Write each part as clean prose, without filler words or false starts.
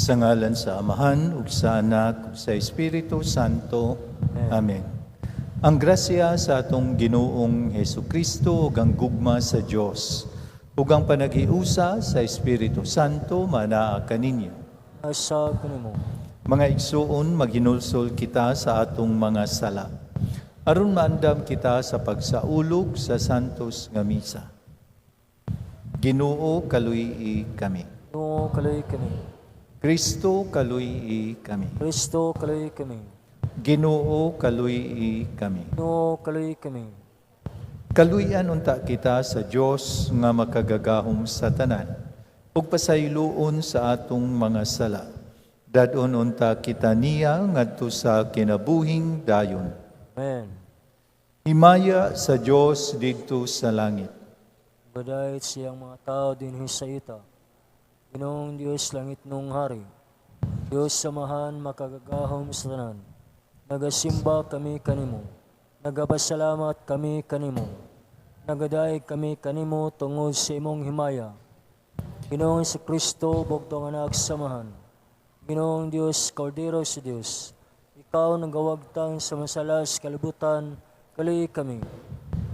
Sa ngalan sa Amahan, ug sa Anak, ug sa Espiritu Santo. Amen. Ang grasya sa atong Ginoong Hesus Kristo ug ang gugma sa Dios ug ang panaghiusa sa Espiritu Santo manaa kaninyo. Asa kanimo. Mga igsuon, maghinulsol kita sa atong mga sala aron maandam kita sa pagsaulog sa Santos nga Misa. Ginoo, kaluy-i kami. Ginoo, kaluy kami. Kristo, kaluy-i kami. Kristo, kaluy kami. Ginoo, kaluy-i kami. Ginoo, kaluy kami. Kaluy-an unta kita sa Dios nga makagagahom sa tanan ug pasayloon sa atong mga sala. Dad-on unta kita niya ngadto sa kinabuhing dayon. Amen. Himaya sa Dios didto sa langit. Badayot siyang mga tao dinhi sa yuta. Ginoong Dios, langitnong hari. Dios Amahan, makagagahom sa tanan. Nagasimba kami kanimo. Nagapasalamat kami kanimo. Nagadayeg kami kanimo tungod sa imong himaya. Ginoong Kristo, bugtong anak sa Amahan. Ginoong Dios, Kordero sa Dios. Ikaw nagawagtang sa mga sala sa kalibutan, kaluy kami.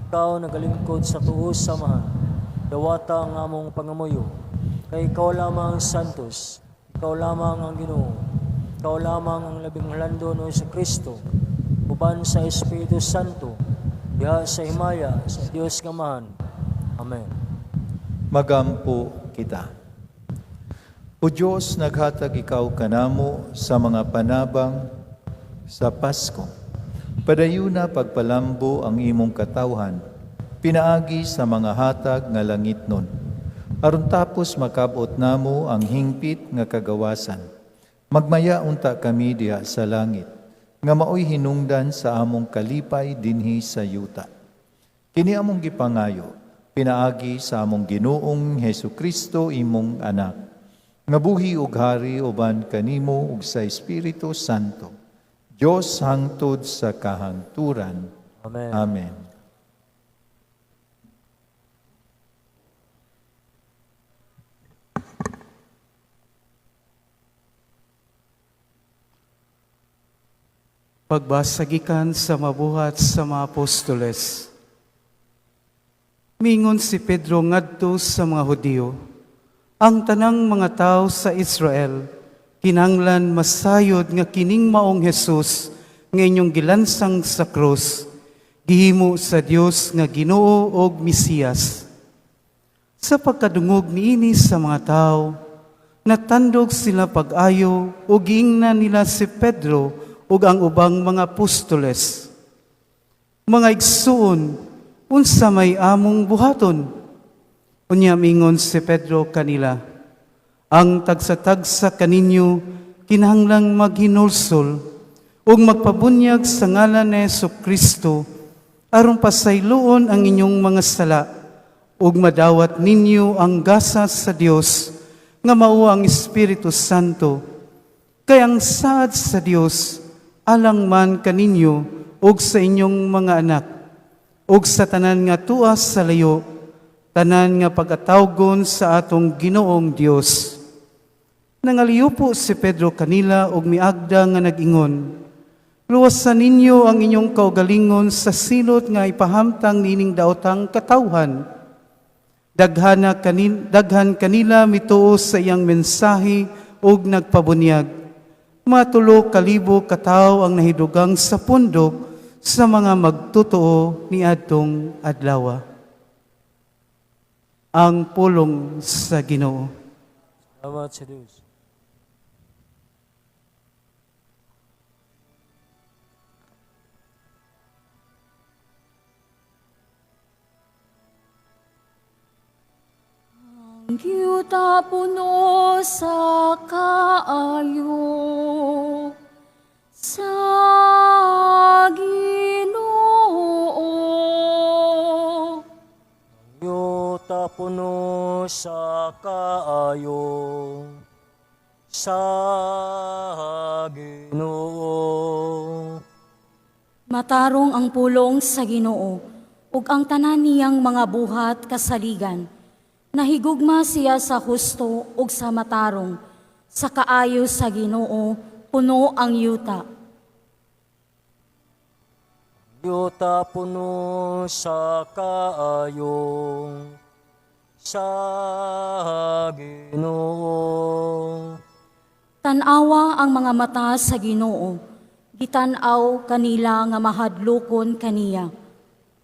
Ikaw nagalingkod sa tuo sa Amahan. Dawata ang among pangamuyo. Kay ikaw lamang ang santos, ikaw lamang ang Ginoo, ikaw lamang ang labing halandon o sa Kristo, uban sa Espiritu Santo, diha sa himaya sa Dios nga Amahan. Amen. Magampo kita. O Diyos, naghatag ikaw kanamo sa mga panabang sa Pasko. Padayuna pagpalambo ang imong katawhan, pinaagi sa mga hatag nga langitnon. Aron tapos makabot namo ang hingpit nga kagawasan. Magmaya unta kami diha sa langit, nga maoy hinungdan sa among kalipay dinhi sa yuta. Kini among gipangayo, pinaagi sa among Ginoong Hesus Kristo, imong anak, nga buhi ug hari uban kanimo ug sa Espiritu Santo. Dios hangtod sa kahangturan. Amen. Amen. Pagbasa gikan sa mabuhat sa mga apostoles. Mingon si Pedro ngadto sa mga Hudiyo, ang tanang mga tao sa Israel kinahanglan masayod nga kining maong Hesus nga inyong gilansang sa krus, gihimo sa Dios nga Ginoo og Mesiyas. Sa pagkadungog niini sa mga tao, natandog sila pag-ayo ug giingnan nila si Pedro ug ang ubang mga apostoles. Mga igsuon, unsa may among buhaton? Unya mingon si Pedro kanila, ang tagsa-tagsa kaninyo kinahanglang maghinulsol ug magpabunyag sa ngalan ni Hesus Kristo aron pasayloon ang inyong mga sala ug madawat ninyo ang gasa sa Dios nga mao ang Espiritu Santo. Kay ang saad sa Dios alang man kaninyo ug sa inyong mga anak ug sa tanan nga tuas sa layo, tanan nga pagatawgon sa atong Ginoong Dios. Nangaliupo si Pedro kanila ug miagda nga nag-ingon, luwasan ninyo ang inyong kaugalingon sa silot nga ipahamtang nining daotang katawhan. Daghan kanila mituo sa iyang mensahe ug nagpabunyag. Matulo kalibo katawo ang nahidugang sa pundok sa mga magtotoo niadtong adlaw. Ang pulong sa Ginoo. Salamat sa Dios. Ang yuta puno sa kaayo sa Ginoo. Yuta puno sa kaayo sa Ginoo. Matarong ang pulong sa Ginoo ug ang tanan niyang mga buhat kasaligan. Nahigugma siya sa husto ug sa matarong. Sa kaayo sa Ginoo puno ang yuta. Yuta puno sa kaayo sa Ginoo. Tan-awa ang mga mata sa Ginoo, gitan-aw kanila nga mahadlokon kaniya.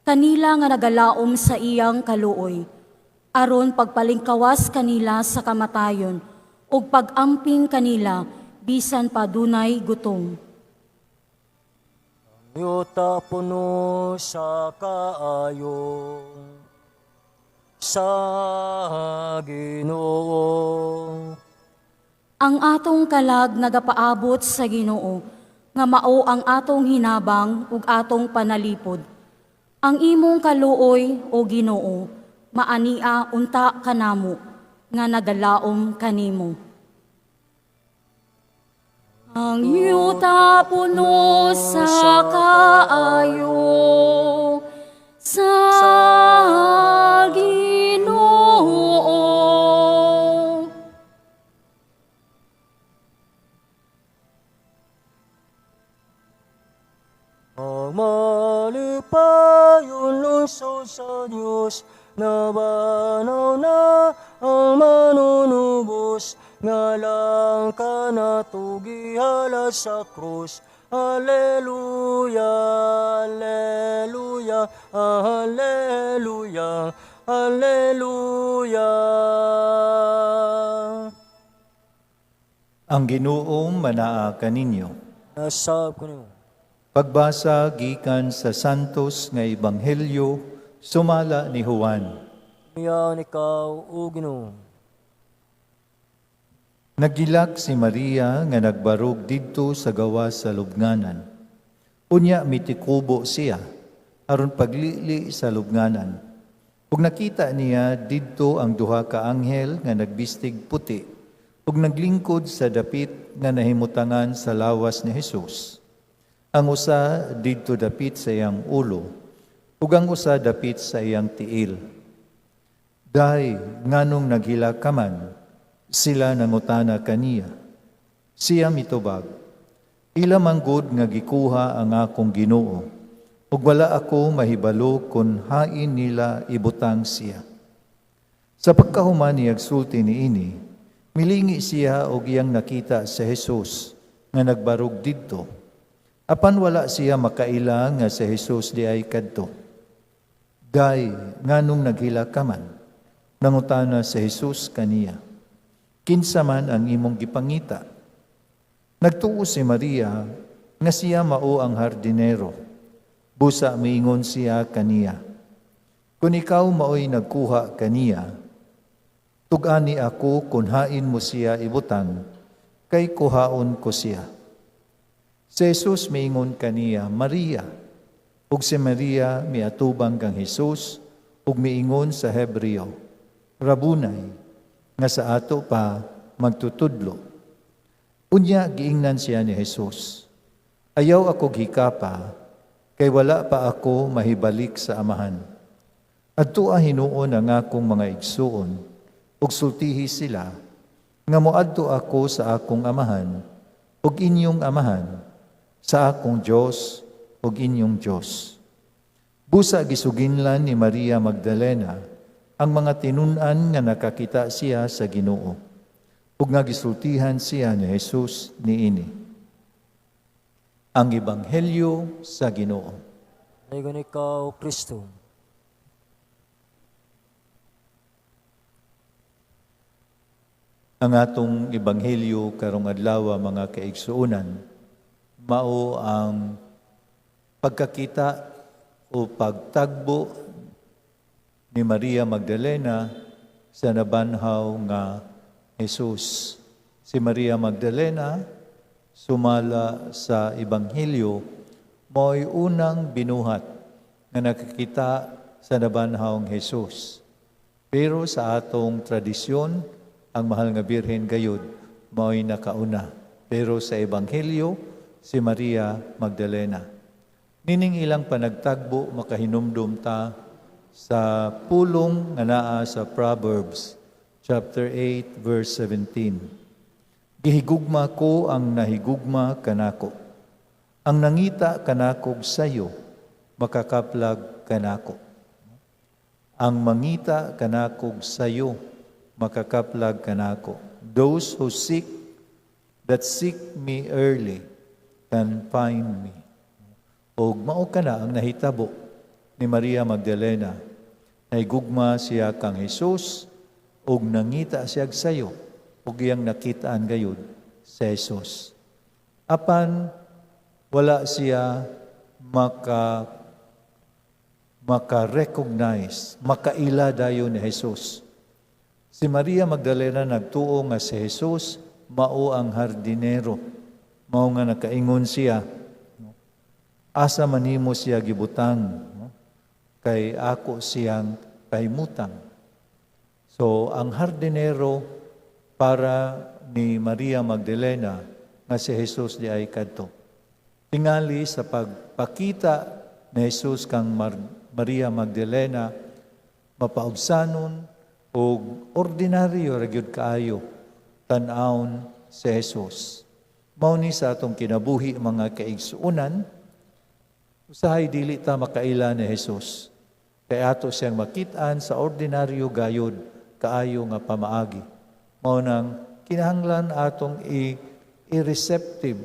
Kanila nga nagalaom sa iyang kaluoy, aron pagpalingkawas kanila sa kamatayon ug pag-amping kanila bisan pa dunay gutom. Yuta puno sa kaayo sa Ginoo. Ang atong kalag nagapaabot sa Ginoo, nga mao ang atong hinabang ug atong panalipod. Ang imong kaluoy, o Ginoo, maania unta kanamo, nga nagalaom kanimo. Ang yuta puno sa kaayo sa Ginoo. Ang malipayon lungsod sa Diyos, nabanaw na ang manunubos, nga lang kanato gihalas sa krus. Alleluia, Alleluia, Alleluia, Alleluia. Ang Ginoo manaa kaninyo. Nasab ko nimo. Pagbasa gikan sa Santos nga Ebanghelyo sumala ni Juan. Miyan ikaw, o Ginoo. Nagilak si Maria nga nagbarog didto sa gawas sa lubnganan. Unya mitikubo siya aron paglili sa lubnganan. Ug nakita niya didto ang duha ka anghel nga nagbistig puti ug naglingkod sa dapit nga nahimutangan sa lawas ni Jesus. Ang usa didto dapit sa iyang ulo ug ang usa dapit sa iyang tiil. Day, nganong naghila ka man, sila nangutana kaniya. Siya mitubag, ila manggod nga gikuha ang akong Ginoo, ug wala ako mahibalo kun hain nila ibutang siya. Sa pagkahuman niyag sulti niini, milingi siya og iyang nakita sa Jesus nga nagbarog didto. Apan wala siya makaila nga si Jesus di ay kadto. Day, nganong naghila ka man, nangutana si Jesus kaniya. Kinsa man ang imong gipangita? Nagtuo si Maria nga siya mao ang hardinero. Busa miingon siya kaniya. Kung ikaw mao'y nagkuha kaniya, tug-ani ako kung hain mo siya ibutang, kay kuhaon ko siya. Si Jesus miingon kaniya, Maria. Ug si Maria miatubang kang Jesus, ug miingon sa Hebreo, Rabunay, nga sa ato pa magtutudlo. Unya giingnan siya ni Jesus, ayaw ako gikapa, kay wala pa ako mahibalik sa amahan. Adtoa hinuon ang akong mga igsuon, ug sultihi sila, nga moadto ako sa akong amahan, ug inyong amahan, sa akong Dios, ug inyong Dios. Busa gisuginlan ni Maria Magdalena ang mga tinun-an nga nakakita siya sa Ginoo, ug nga gisultihan siya ni Jesus niini. Ang Ebanghelyo sa Ginoo. Dayon ikaw, Kristo. Ang atong Ebanghelyo karong adlaw, mga kaigsuonan, mao ang pagkakita o pagtagbo ni Maria Magdalena sa nabanhaw nga Jesus. Si Maria Magdalena, sumala sa Ebanghelyo, mao'y unang binuhat nga nakakita sa nabanhawng Jesus. Pero sa atong tradisyon, ang mahal nga Birhen gayud mao'y nakauna. Pero sa Ebanghelyo, si Maria Magdalena. Nining ilang panagtagbo, makahinumdum ta sa pulong nga naa sa Proverbs chapter 8 verse 17. Gihigugma ko ang nahigugma kanako. Ang nangita kanakog sayo, makakaplag kanako. Ang mangita kanakog sayo, makakaplag kanako. Those who seek, that seek me early, can find me. Og mao kana ang nahitabo ni Maria Magdalena. Nahigugma siya kang Jesus, og nangita siya sayo, ug iyang nakitaan gayud si Jesus. Apan wala siya maka-recognize, makaila dayon ni Jesus. Si Maria Magdalena nagtuo nga si Jesus mao ang hardinero. Mao nga nakaingon siya, no? "Asa man nimo siya gibutang, no? Kay ako siyang pahimutang." So ang hardinero para ni Maria Magdalena nga si Jesus di ay kadto. Tingali sa pagpakita ni Jesus kang Maria Magdalena, mapaubsanon og ordinaryo ra gyud kaayo tan-awon si Jesus. Mao ni sa atong kinabuhi, mga kaigsuonan, usahay dili ta makaila ni Jesus. Kay ato siyang makit-an sa ordinaryo gayod kaayo nga pamaagi. Mao nang kinahanglan atong i-receptive,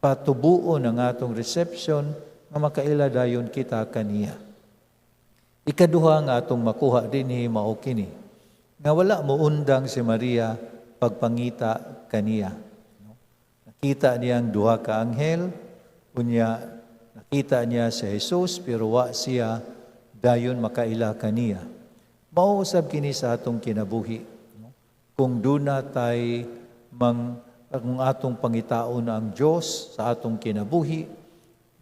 patubuon ang atong reception nga makaila dayon kita kaniya. Ikaduha nga atong makuha dinhi mao kini nga wala moundang si Maria pagpangita kaniya. Nakita niya ang duha ka anghel, unya nakita niya si Jesus, pero wa siya dayon makaila kaniya. Mao usab kini sa atong kinabuhi. No? Kung duna tay mang kung atong pangitaon ang Dios sa atong kinabuhi,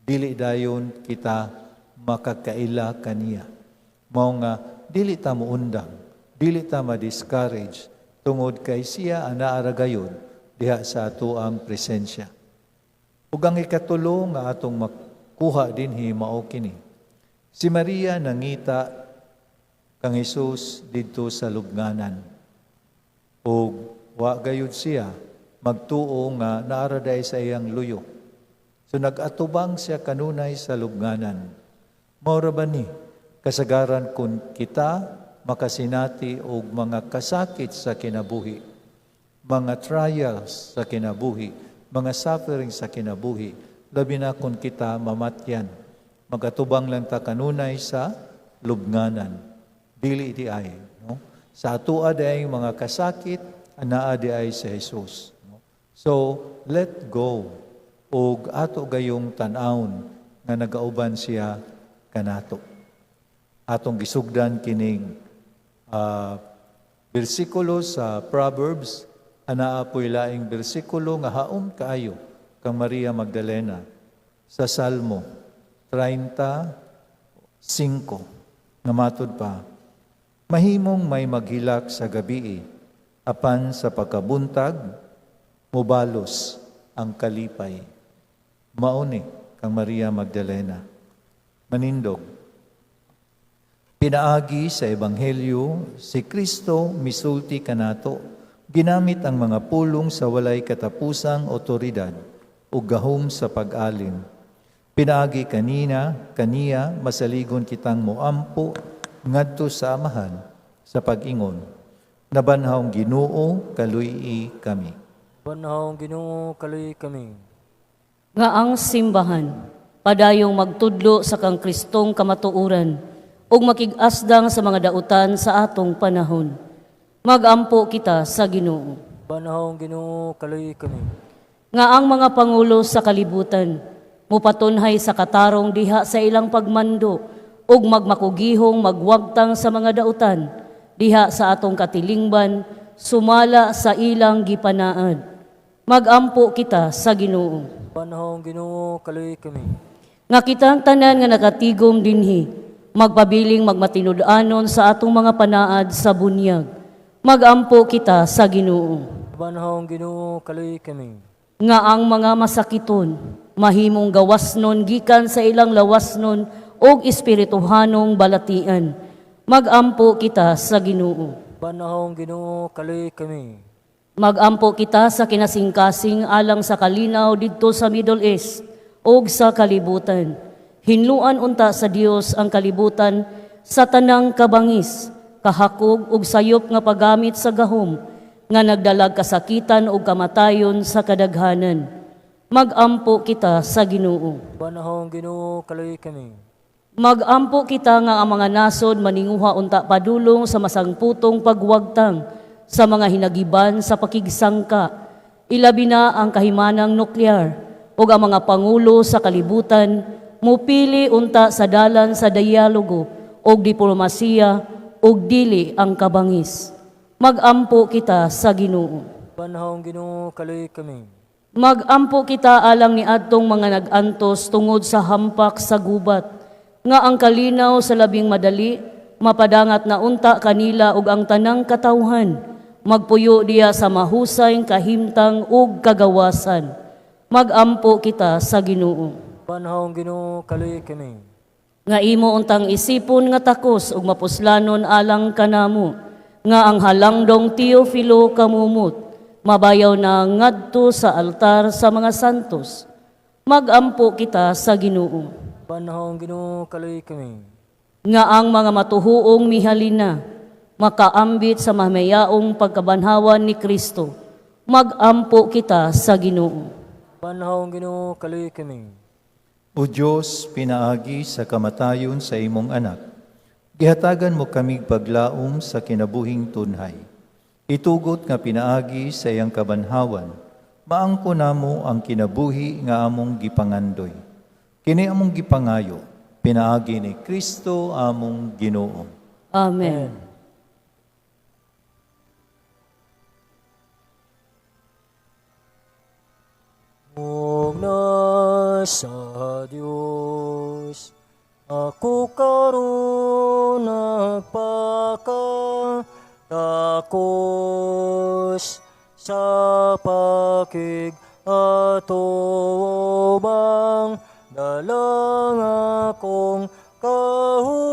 dili dayon kita makakaila kaniya. Mao nga dili ta moundang, dili ta ma-discourage tungod kay siya anaa ra gayod diha sa atoang presensya. Ug ang ikatulo nga atong makuha dinhi mao kini. Si Maria nangita kang Hesus didto sa lubnganan. Ug wa gayud siya magtuo nga naa ra diay sa iyang luyo. So nag-atubang siya kanunay sa lubnganan. Mao ra ba ni kasagaran kung kita makasinati og mga kasakit sa kinabuhi, mga trials sa kinabuhi, mga suffering sa kinabuhi, labi na kung kita mamatyan, magatubang lang ta kanunay sa lubnganan. Dili di ay. No? Sa atoa diay mga kasakit, anaa di ay si Jesus. No? So, let go og ato gayong tan-awon nga nagauban siya kanato. Atong gisugdan kining bersikulo sa Proverbs, anaa po'y laing bersikulo nga haom kaayo kang Maria Magdalena sa Salmo 35 nga matud pa, "Mahimong may maghilak sa gabii, apan sa pagkabuntag mubalos ang kalipay." Mao ni kang Maria Magdalena. Manindog. Pinaagi sa Ebanghelyo, si Kristo misulti kanato, ginamit ang mga pulong sa walay katapusang otoridad o gahom sa pag-alim. Pinaagi kaniya, masaligon kitang moampo ngadto sa Amahan sa pag-ingon, "Nabanhawng Ginoo, kaluy-i kami." Banhawng Ginoo, kaluy kami. Nga ang simbahan padayong magtudlo sa kang Kristong kamatuoran ug makig-asdang sa mga dautan sa atong panahon. Magampo kita sa Ginoo. Banhawng Ginoo, kaluy kami. Nga ang mga pangulo sa kalibutan mupatunhay sa katarong diha sa ilang pagmando ug magmakugihong magwagtang sa mga dautan diha sa atong katilingban sumala sa ilang gipanaad. Magampo kita sa Ginoo. Banhawng Ginoo, kaluy kami. Nga kitang tanan nga nakatigom dinhi, magpabiling magmatinud-anon sa atong mga panaad sa bunyag. Magampo kita sa Ginoo. Banhawng Ginoo, kaluy kami. Nga ang mga masakiton mahimong gawasnon gikan sa ilang lawasnon og espirituhanong balatian. Magampo kita sa Ginoo. Banhawng Ginoo, kaluy kami. Magampo kita sa kinasingkasing alang sa kalinaw didto sa Middle East ug sa kalibutan. Hinluan unta sa Dios ang kalibutan sa tanang kabangis, kahakog ug sayop nga paggamit sa gahom nga nagdalag kasakitan ug kamatayon sa kadaghanan. Magampo kita sa Ginoo. Banhawong Ginoo, kaluoyi kami. Magampo kita nga ang mga nasod maninguha unta padulong sa masangputong pagwagtang sa mga hinagiban sa pakigsangka, ilabi na ang kahimanang nuklear ug ang mga pangulo sa kalibutan mupili unta sa dalan sa dialogo ug diplomasiya ug dili ang kabangis. Magampo kita sa Ginoo. Banhawong Ginoo, kaluoyi kami. Magampo kita alang ni adtong mga nag-antos tungod sa hampak sa gubat, nga ang kalinaw sa labing madali mapadangat na unta kanila ug ang tanang katawhan magpuyo diya sa mahusay kahimtang ug kagawasan. Magampo kita sa Ginoo. Banhawong Ginoo, kaluoyi kami. Nga imo untang isipon nga takos ug mapuslanon alang kanamo, nga ang halangdong Teofilo Camomot mabayaw na ngadto sa altar sa mga santos. Magampo kita sa Ginoo. Banhawong Ginoo, kaluoyi kami. Nga ang mga matuhuong mihalina makaambit sa mamayaong pagkabanhawan ni Kristo. Magampo kita sa Ginoo. Banhawong Ginoo, kaluoyi kami. O Diyos, pinaagi sa kamatayon sa imong anak, gihatagan mo kami paglaom sa kinabuhing tunhay. Itugot nga pinaagi sa iyang kabanhawan, maangko namo ang kinabuhi nga among gipangandoy. Kini among gipangayo, pinaagi ni Kristo among Ginoo. Amen. Mugna sa Dios, ako karon nagpakatakos sa pakig atubang dalang akong kahuyang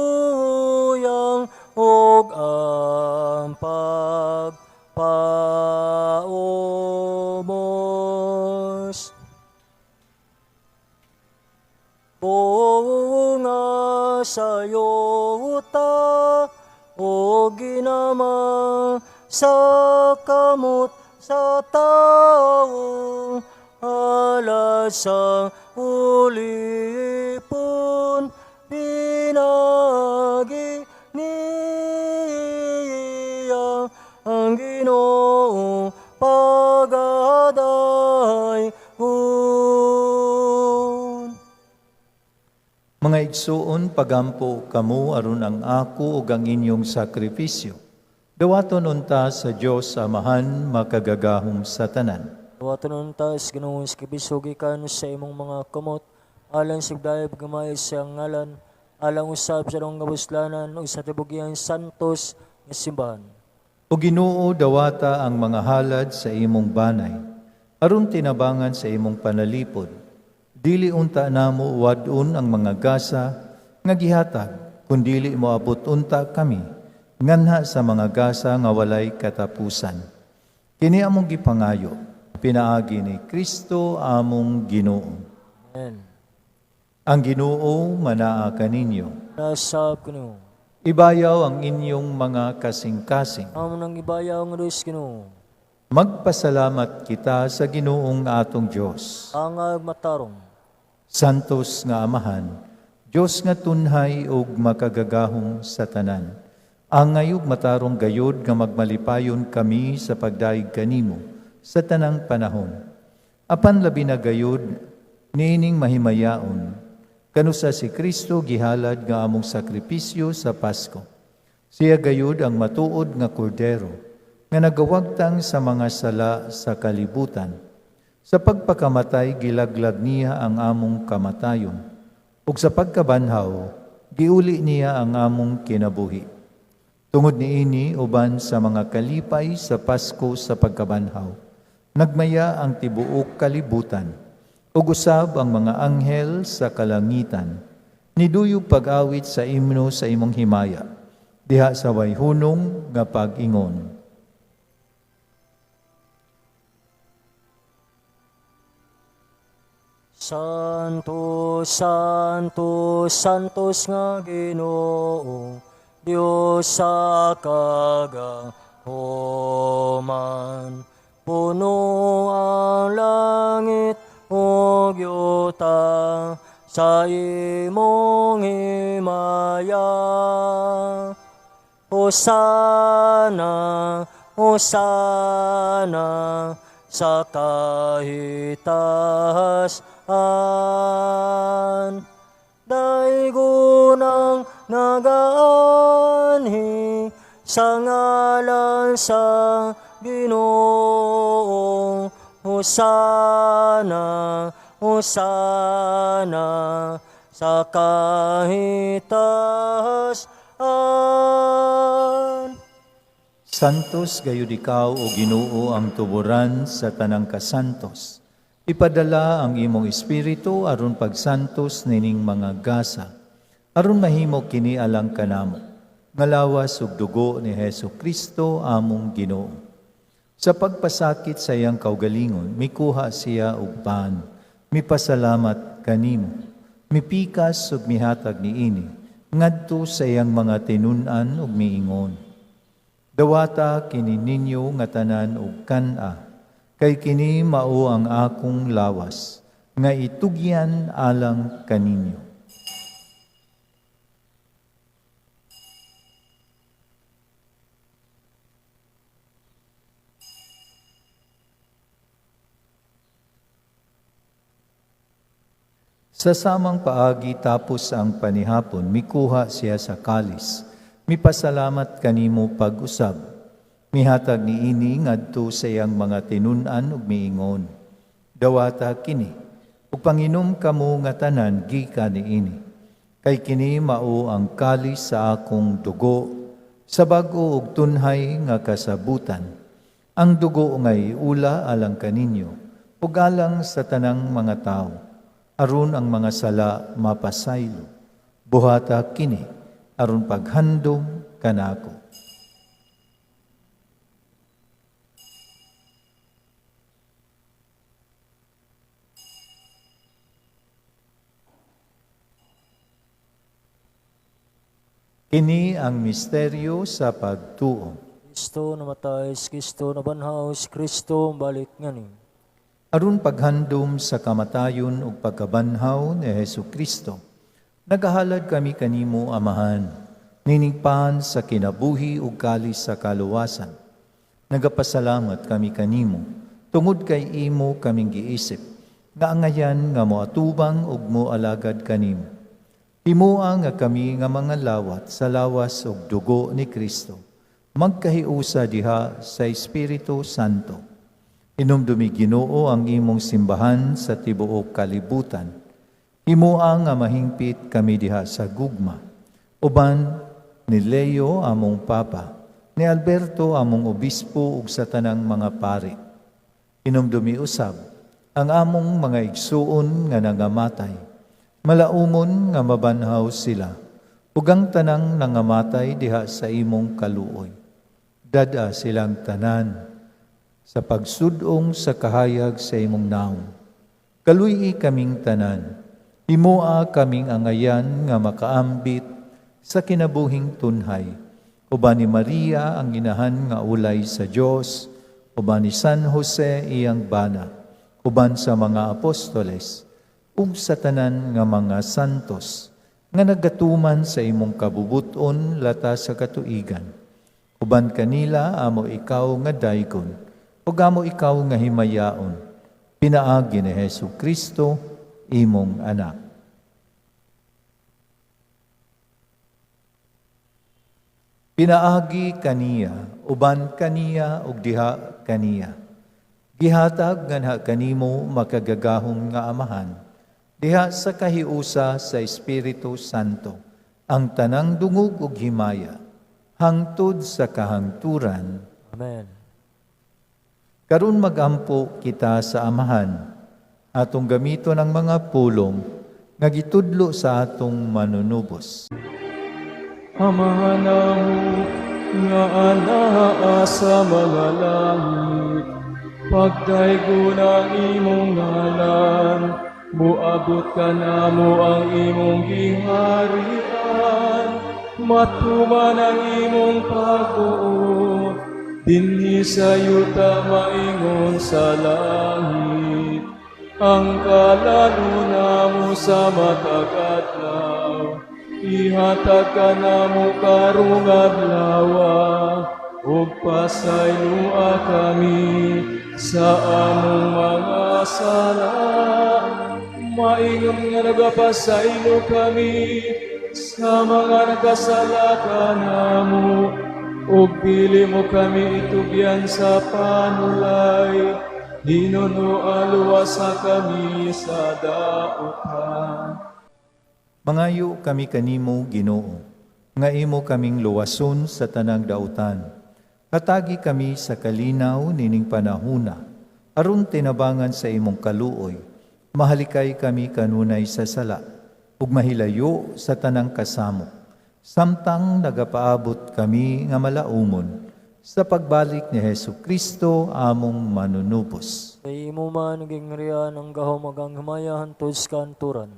ug ang pagpaubos. Buo nga sayota o ginama sa kamot sa tao, alas sa ulipon, pinagi niya ang Ginoo pagaday. Mga igsuon, pagampo kamo aron ang ako ug ang inyong sakripisyo. Dawaton unta sa Dios Amahan makagagahom sa tanan. Dawaton unta sa Ginoong sakripisyo gikan sa imong mga kamot, alang sa pagdayeg gamay sa ngalan, alang usab sa atong kapuslanan ug sa tibuok iyang santos nga simbahan. O Ginoo, dawata ang mga halad sa imong banay, aron tinabangan sa imong panalipod. Dili unta namo wad-on ang mga gasa nga gihatag, kun dili moabot unta kami nganha sa mga gasa nga walay katapusan. Kini among gipangayo, pinaagi ni Kristo among Ginoo. Amen. Ang Ginoo manaa kaninyo. Nasab kuno. Ibayaw ang inyong mga kasing-kasing. Amo nang ibayaw ang Diyos Ginoo. Magpasalamat kita sa Ginoong atong Dios. Angay matarong. Santos nga Amahan, Dios nga tunhay ug makagagahom sa tanan. Angay ug matarong gayod nga magmalipayon kami sa pagdayeg kanimo sa tanang panahon. Apan labi na gayod niining mahimayaon, kanusa si Kristo gihalad nga among sakripisyo sa Pasko. Siya gayod ang matuod nga kordero nga nagawagtang sa mga sala sa kalibutan. Sa pagpakamatay, gilaglag niya ang among kamatayon, ug sa pagkabanhaw, giuli niya ang among kinabuhi. Tungod niini, uban sa mga kalipay sa Pasko sa pagkabanhaw, nagmaya ang tibuok kalibutan, ug usab ang mga anghel sa kalangitan, niduyog pag-awit sa imno sa imong himaya, diha sa way hunong nga pag-ingon. Santo, Santo, Santos nga Ginoo, Dios sa kagahoman. Puno ang langit ug yuta sa imong himaya. Hosana, Hosana sa kahitaas-an. Daygon ang nagaanhi sa ngalan sa Ginoo. Hosana, Hosana sa kahitaas-an. Santos gayud ikaw, o Ginoo, ang tuboran sa tanang kasantos. Ipadala ang imong espiritu aron pagsantos nining mga gasa, aron mahimo kini alang kanamo, nga lawas ug dugo ni Hesus Kristo among Ginoo. Sa pagpasakit sa iyang kaugalingon, mikuha siya og pan, mipasalamat kanimo, mipikas ug mihatag niini, ngadto sa iyang mga tinun-an ug miingon: Dawata kini ninyo nga tanan og kan-a, kay kini mao ang akong lawas, nga itugyan alang kaninyo. Sa samang paagi tapos ang panihapon, mikuha siya sa kalis. Mipasalamat kanimo pag-usab. Mihatag niini ngadto sa iyang mga tinun-an ug miingon: Dawata kini, ug panginom kamo nga tanan gikan niini. Kay kini mao ang kalis sa akong dugo, sa bag-o ug tunhay nga kasabutan. Ang dugo nga iula alang kaninyo, ug alang sa tanang mga tawo, aron ang mga sala mapasaylo. Buhata kini, aron paghandom kanako. Kini ang misteryo sa pagtuo. Kristo namatay, Kristo nabanhaw, Kristo balik ngani. Aron paghandom sa kamatayon ug pagkabanhaw ni Hesus Kristo, nagahalad kami kanimo, Amahan, niningpan sa kinabuhi ug kalis sa kaluwasan. Nagapasalamat kami kanimo, tungod kay imo kaming giisip, nga angayan nga moatubang ug moalagad kanimo. Himoa nga kami nga mga lawat sa lawas ug dugo ni Kristo, magkahiusa diha sa Espiritu Santo. Hinumdumi Ginoo ang imong simbahan sa tibuok kalibutan. Himoa nga mahingpit kami diha sa gugma. Uban ni Leo among Papa, ni Alberto among Obispo ug sa tanang mga pari. Hinumdumi usab ang among mga igsuon nga nangamatay. Malaumon nga mabanhaw sila, ug ang tanang nangamatay diha sa imong kaluoy. Dada silang tanan sa pagsudong sa kahayag sa imong naong. Kaluy-i kaming tanan, himoa kaming angayan nga makaambit sa kinabuhing tunhay. Uban ni Maria ang inahan nga ulay sa Dios, uban ni San Jose iyang bana, uban sa mga apostoles, ug sa tanan nga mga santos, nga nagatuman sa imong kabubuton lata sa katuigan. Uban kanila amo ikaw nga daygon, ug amo ikaw nga himayaon, pinaagi ni Hesus Kristo, imong anak. Pinaagi kaniya, uban kaniya ug diha kaniya. Gihatag nganha kanimo makagagahom nga Amahan, diha sa kahiusa sa Espiritu Santo, ang tanang dungog ug himaya, hangtod sa kahangturan. Amen. Karon magampo kita sa Amahan, atong gamiton ang mga pulong nga gitudlo sa atong manunubos. Amahan namo nga anaa sa mga langit, pagdaygon ang imong ngalan, Muabot kanamo ang imong giharian, matuman ang imong pagbuot, dinhi sa yuta maingon sa langit. Ang kalan-on namo sa matag adlaw, ihatag kanamo karong adlawa, ug pasayloa kami sa among mga sala, maingon nga nagapasaylo kami sa mga nagkasala kanamo, ug dili mo kami itugyan sa panulay, hinunoa luwasa kami sa dautan. Mangayo kami kanimo, Ginoo, nga imo kaming luwason sa tanang dautan. Hatagi kami sa kalinaw nining panahuna, aron tinabangan sa imong kaluoy, mahalikay kami kanunay sa sala, ug mahilayo sa tanang kasamok, samtang nagapaabot kami nga malaumon sa pagbalik ni Hesu Kristo among manunubos. Kay imo man gingharian ang gahom ug ang himaya hantod sa kahangturan.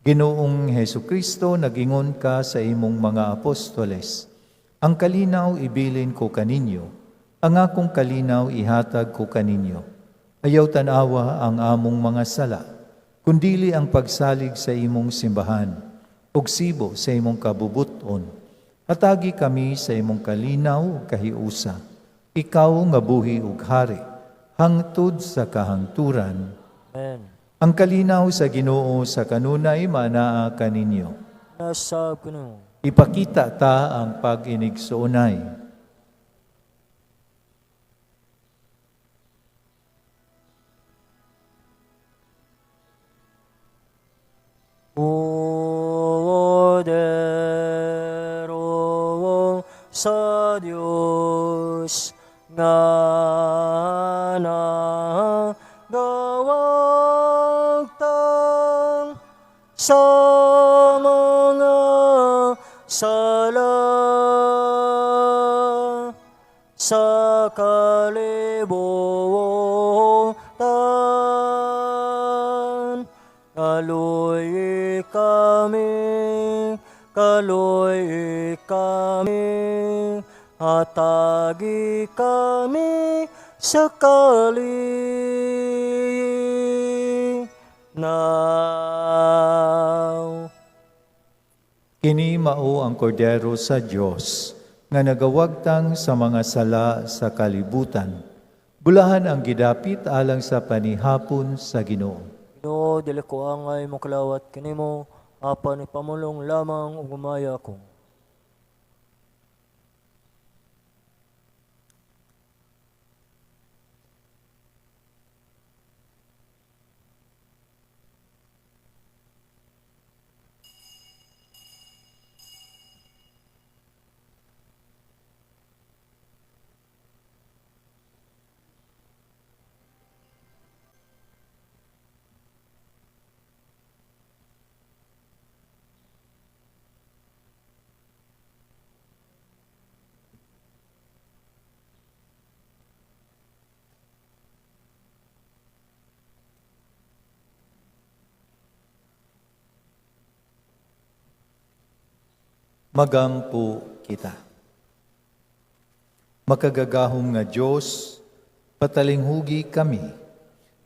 Ginoong Hesu Kristo, nagingon ka sa imong mga apostoles, ang kalinaw ibilin ko kaninyo, ang akong kalinaw ihatag ko kaninyo. Ayaw tanawa ang among mga sala, kundili ang pagsalig sa imong simbahan, ug sibo sa imong kabubuton. Hatagi kami sa imong kalinaw ug kahiusa. Ikaw nga buhi ug hari, hangtod sa kahangturan. Amen. Ang kalinaw sa Ginoo sa kanunay maanaa kaninyo. Nasab kanimo. Ipakita ta ang pag-inigsuonay. Kordero sa Dios nga nagawagtang sa mga sala sa kalibutan. Kaluoyi kami, kaluoyi kami, hatagi kami sa kalinaw. Kini mao ang kordero sa Dios nga nagawagtang sa mga sala sa kalibutan. Bulahan ang gidapit alang sa panihapon sa Ginoo. Ginoo, dili ko angay mokalawat kanimo, apan ipamulong lamang ug maayo ako. Magampo kita. Makagagahom nga Dios, patalinghugi kami,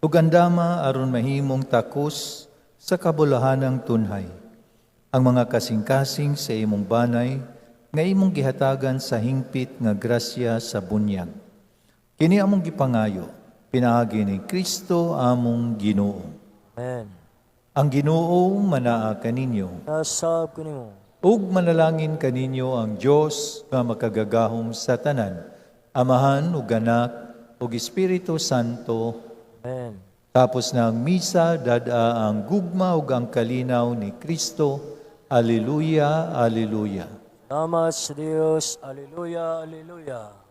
ug andama aron mahimong takos sa kabulahanang tunhay ang mga kasing-kasing sa imong banay nga imong gihatagan sa hingpit nga grasya sa bunyag. Kini among gipangayo, pinaagi ni Kristo among Ginoo. Amen. Ang Ginoo manaa kaninyo. Nasab kanimo. Ug manalangin kaninyo ang Dios nga makagagahom sa tanan, Amahan ug Anak ug Espiritu Santo. Amen. Tapos na ang misa, dad-a ang gugma ug ang kalinaw ni Kristo. Alleluia, alleluia. Salamat sa Dios. Alleluia, alleluia.